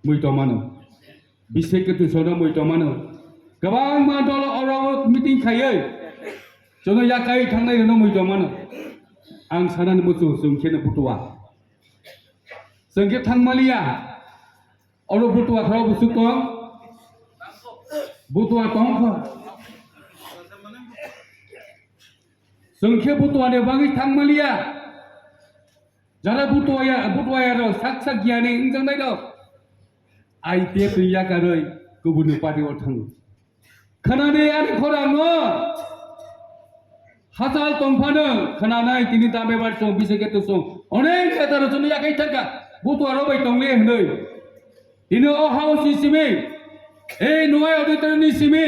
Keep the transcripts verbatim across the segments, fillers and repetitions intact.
mui tongmano. Bisek ke tu sono mui tongmano. Kwbangma dol oro meeting khaiwi. Sono yakai thangnai reno mui tongmano. Ang sanani muchu chwng khe no butua. Chwng khe thangmaliya. Oro butua khoro busuk tong. Butua tong kho. Chwng khe butua ni bagwi thangmaliya. Jara butuaya, butuaya rok sak sak giyani wngjaknai rok. I P F ni yakarwi kubuni party o thango. Khwnani ani khorang no. Hachal tongphano khwnanai tini Damebar song, Biseke to song. Onek neta rok chwngno yakai thangkha. Butua rok bai tongle hwnwi. Tini o house ni simi. Ei nuai auditorium ni simi.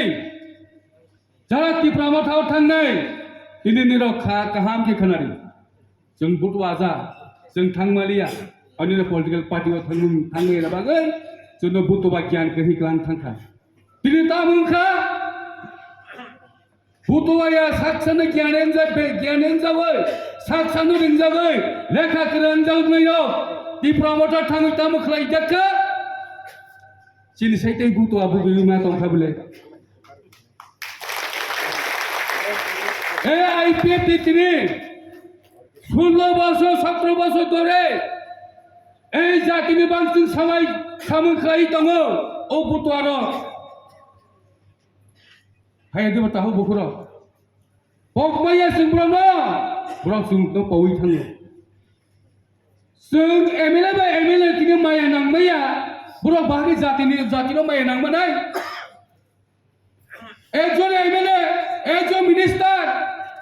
Jara Tipra Motha o thangnai. Tini nirok kha kaham khe khwnadi. Chwng butua ja, chwng thangmaliya, onino political party o thangmung, thangmani bagwi chwngno butua giyan kwrwi klang thangkha. Tini tamo wngkha, butuaya saksano giyan enjak, be-, giyan enjagwi, saksano ringjagwi, lekha kwrwi enjak wngwi rok, Tipra Motha thangwi tamo khlai jakha? Chini saitai butua bugwi wngma tongkha bwle. Ei I P F ni tini sullo bosor, sotro bosor dhore ei jatini bangchwng samai samung khlai tongo o butuarok. Hai diba tahu bukhurok. Pokmaya chwng borokno, borok chwngno pawi thango. Chwng M L A bai M L A tini maya nangmaya, borok bahai jatini, jatino maya nangmanai. Ekjon M L A, ekjon minister,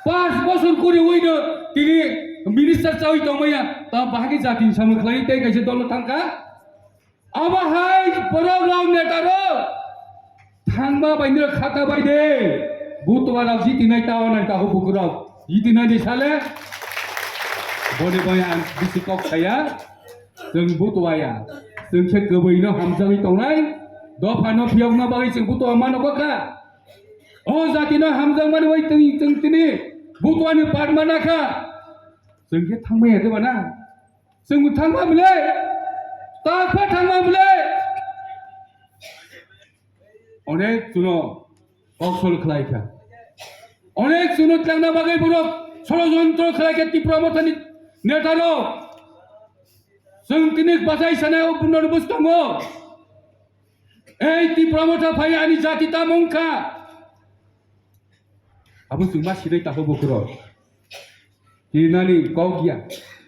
panch bosor kuri uino tini minister chawi tongmaya, ta bahai jatini samung khlai tei kaisa dolo thangkha. Abo hai borok rok neta rok thangma bai nw khata bai de. Butua rok jitinai ta onai ta hubuk rok jitinai ni sale. Boni bai ang bisi kok saya. Chwng butua ya. Chwng khe kwbwi no hamjagwi tongnai. Dopha no phiyokna bagwi chwng butua mano kha. O jati no hamjakmani bai chwng, chwng tini butua ni part mana kha. Chwng khe thangmaya de bana. Chwng thangma bwle, takpha thangma bwle. Onek chuno koksol khlai kha. Onek chuno tlangna bagwi borok sorojontro khlai kha Tipra Mothani neta rok. Chwng tini bachai sanai o buno bwskango. Ei Tipra Motha phai ani jati tamo wngkha. Abo chwng ma sinai taho bukhurok. Tinani kok ya.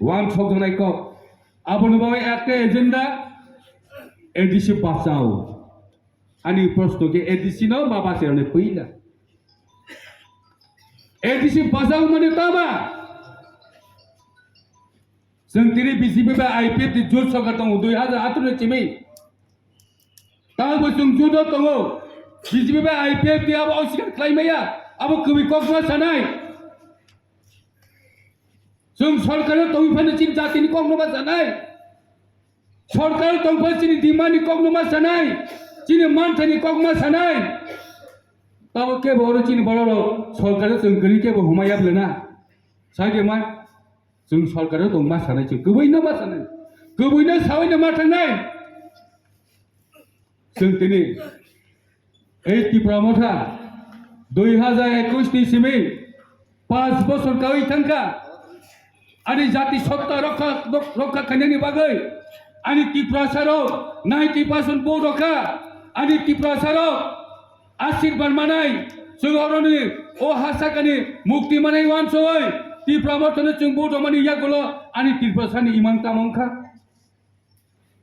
Wan sok janai kok. Abo no babai ekta agenda A D C bachao. Ani proshno khe A D C no ma bachai rwni puila. A D C bachao mani tama. Chwng tini B J P bai I P F ni jut sokar tongo dui hazar atharo ni simi. Tamo chwng judo tongo. B J P bai I P F ni abo oswikar khlai maya. Abo kwbwi kokma sanai. Chwng sorkaro tongwi phano chini jatini kokno ma sanai. Sorkaro tongphano chini demand ni kokno ma sanai. Chini manthani kokma sanai. Tamo kebo oro chini bororok sorkaro chwng kwrwi kebo humaya bwlena. Sai de ma. Chwng sorkaro tong ma sanai, chwng kwbwino ma sanai, kwbwino sawi no ma thangnai. Chwng tini ei Tipra Motha dui hazar ekwis ni simi panch bosor kawi thangkha. Ani jati sotta rokha, rokha khainani bagwi ani Tiprasa rok ninety percent bo rokha. Ani Tiprasa rok asirban manai, chwng oroni o hasakani mukti manai wansoi Tipra Mothano chwng bo romani yagulo ani Tiprasani imang tamo wngkha.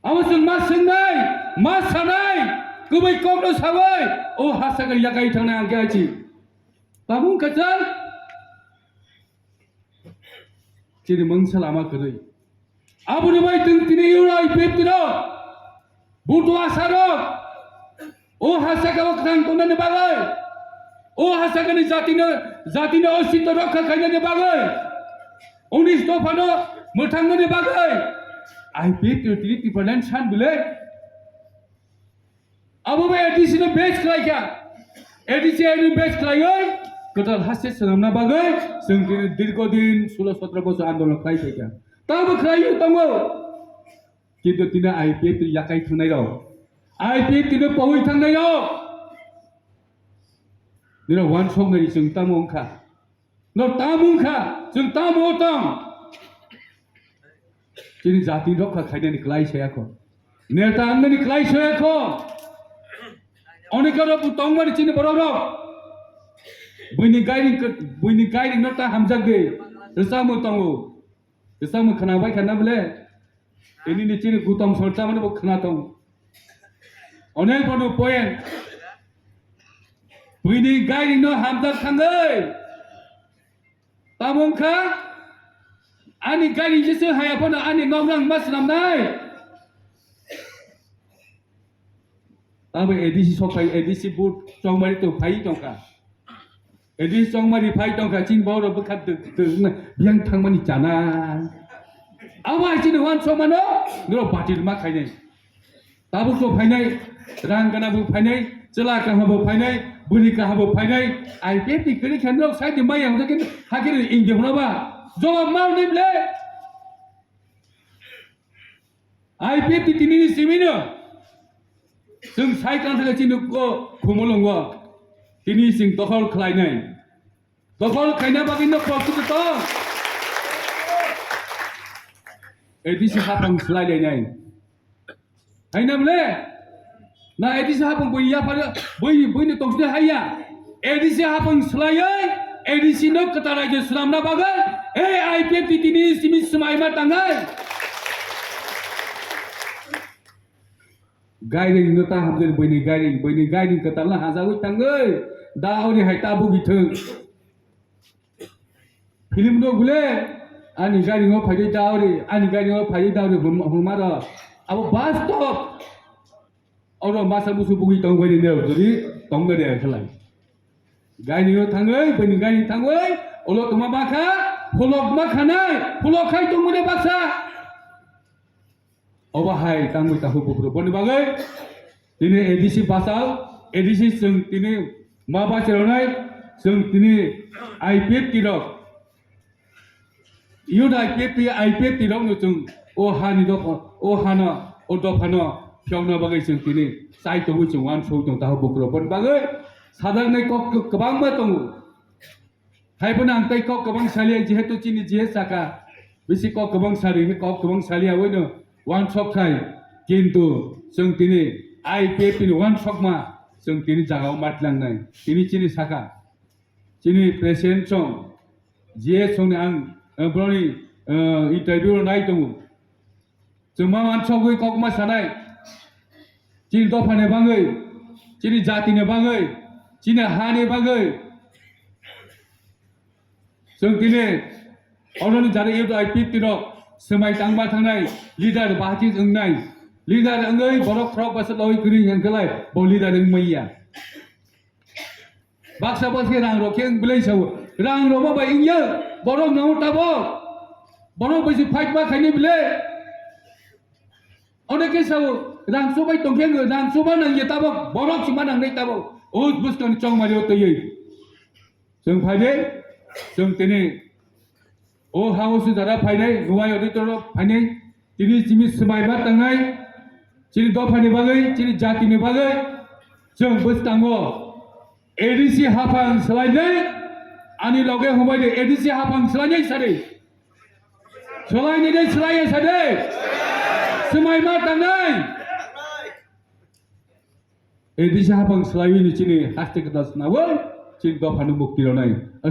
Abo chwng ma swngnai, ma sanai, kwbwi kokno sawi o hasakani yakai thangnai ang khe aichi. Tamo wngkha chwng chini mungsa lama kwrwi. Aboni bai chwng tini U I P F T rok, butuasa rok, o hasaka o kwthang tongnani bagwi, o hasakani jatino, jatino ositto rokha khainani bagwi, unis dophano mwthangnani bagwi, I P F T tini Tipraland san bwle. Abo bai A D C no base khlai kha. A D C no base khlaiwi kwtal haste swnamna bagwi chwng tini dirgho din sulo sotro bosor andolon khlai phai kha. Tamo khlaiwi tongo. Kintu tini I P F T yakai thwngnai rok I P F T no pawi thangnai rok. Nino wansok nai chwng tamo wngkha. No tamo wngkha, chwng tamo tong. Chini jati rokha khainani klai saya kho. Neta wngnani klai saya kho. Oneka rok tongmani chini borok rok. Buini gairing, buini gairing no ta hamjak de. Rwchapmung tongo. Rwchapmung khwna bai kha na bole? Ini ni chini gutom sor chamani bo khwna tong. Onek bono poem. Buini gairing no hamjak thangwi. Tamo wngkha, ani gari jese haya phano ani nok nang ma swnamnai. Tamo A D C sok phai, A D C booth chongmari to phai tongkha. A D C chongmari phai tongkha, chini borok bwkha dwk dwk wngna biyang thangmani chana. Abo hai chini wansok mano, norok batir ma khainai. Tabuk to phainai, rang gana bo phainai, chwla kaham bo phainai, bwrwi kaham bo phainai, I P F ni kwrwi khe norok side ni maya hwnjakhe hakhe ni India hwnaba. Jawab ma hwnwi ble? I P F ni tini ni simi no. Chwng sai tang thangwi chini ko khumulwngo. Tini chwng dokhol khlainai. Dokhol khaina bagwi no kok tong. A D C hapang swlai lainai. Haina bole? Na A D C hapang bui ya phar bui bui ni tong sini haya. A D C hapang swlaiwi A D C no kwtal raijyo swnamna bagwi A I P F T T ni simi swmai ma tangai. Gairing no ta hamjani buini gairing, buini gairing kwtal no hajagwi tangwi da ori hai ta bugi thung. Film no gule ani gairing o phaidi da ori, ani gairing o phaidi da ori hum-, humaro. Abo bastop. Oro masa musu bugi tong bai ni ne jori tong bai de khalai. Gairing o thangwi, buini gairing thangwi, olo tuma bakha, pholok ma khanai, pholok khai tongmani baksa. Obo hai tangwi takhuk buphuru. Boni bagwi tini A D C bachal, A D C chwng tini ma bacharonai, chwng tini I P F T rok, youth I P F T, I P F T rokno chwng o hani dopha, o hano, o dophano phiyokna bagwi chwng tini chai tongwi chwng uansuk tong takhuk buphuru. Boni bagwi sajaknai kok kwbangma tongo. Hai phano ang tei kok kwbang saliya, jehetu chini G S saka, bisi kok kwbang sari, kok kwbang saliya, oino wansok khai, kintu chwng tini I P F T ni wansokma chwng tini jagao matlangnai, tini chini saka, chini president song, G S song ni ang, eh, boroni, eh, interview rok nai tongo. Chwng ma wansogwi kokma sanai. Chini dophani bagwi, chini jatini bagwi, chini hani bagwi. Chwng tini oroni jari youth I P F T rok swmai tangma thangnai leader bahai khe wngnai. Leader wngwi borok khorok basa loi kwrwi hwnkhe lai bo leader wngmaya. Baksa baksa khe rang rok khe wng belai sao. Rang rok ma bai wngya, borok no tabok. Borok bai se fight ma khaini bile. Onek khe sao, rang chubai tong khe rang chuba nang ye tabok, borok se ma nang nai tabok. O bwskang chong mari o twi. Chwng phai de, chwng tini O ha o sujara phainai, nuwai auditor rok phainai, tini chini swmai ma tangnai, chini dophani bagwi, chini jatini bagwi, chwng bwskango A D C haphang swlainai, ani loge humbai de A D C haphang swlainai sadi. Swlainai de swlaiya sadi. Swmai ma tangnai. A D C haphang swlaiwi ni chini haste kwtal swnawoi, chini dophani mukti rwnai.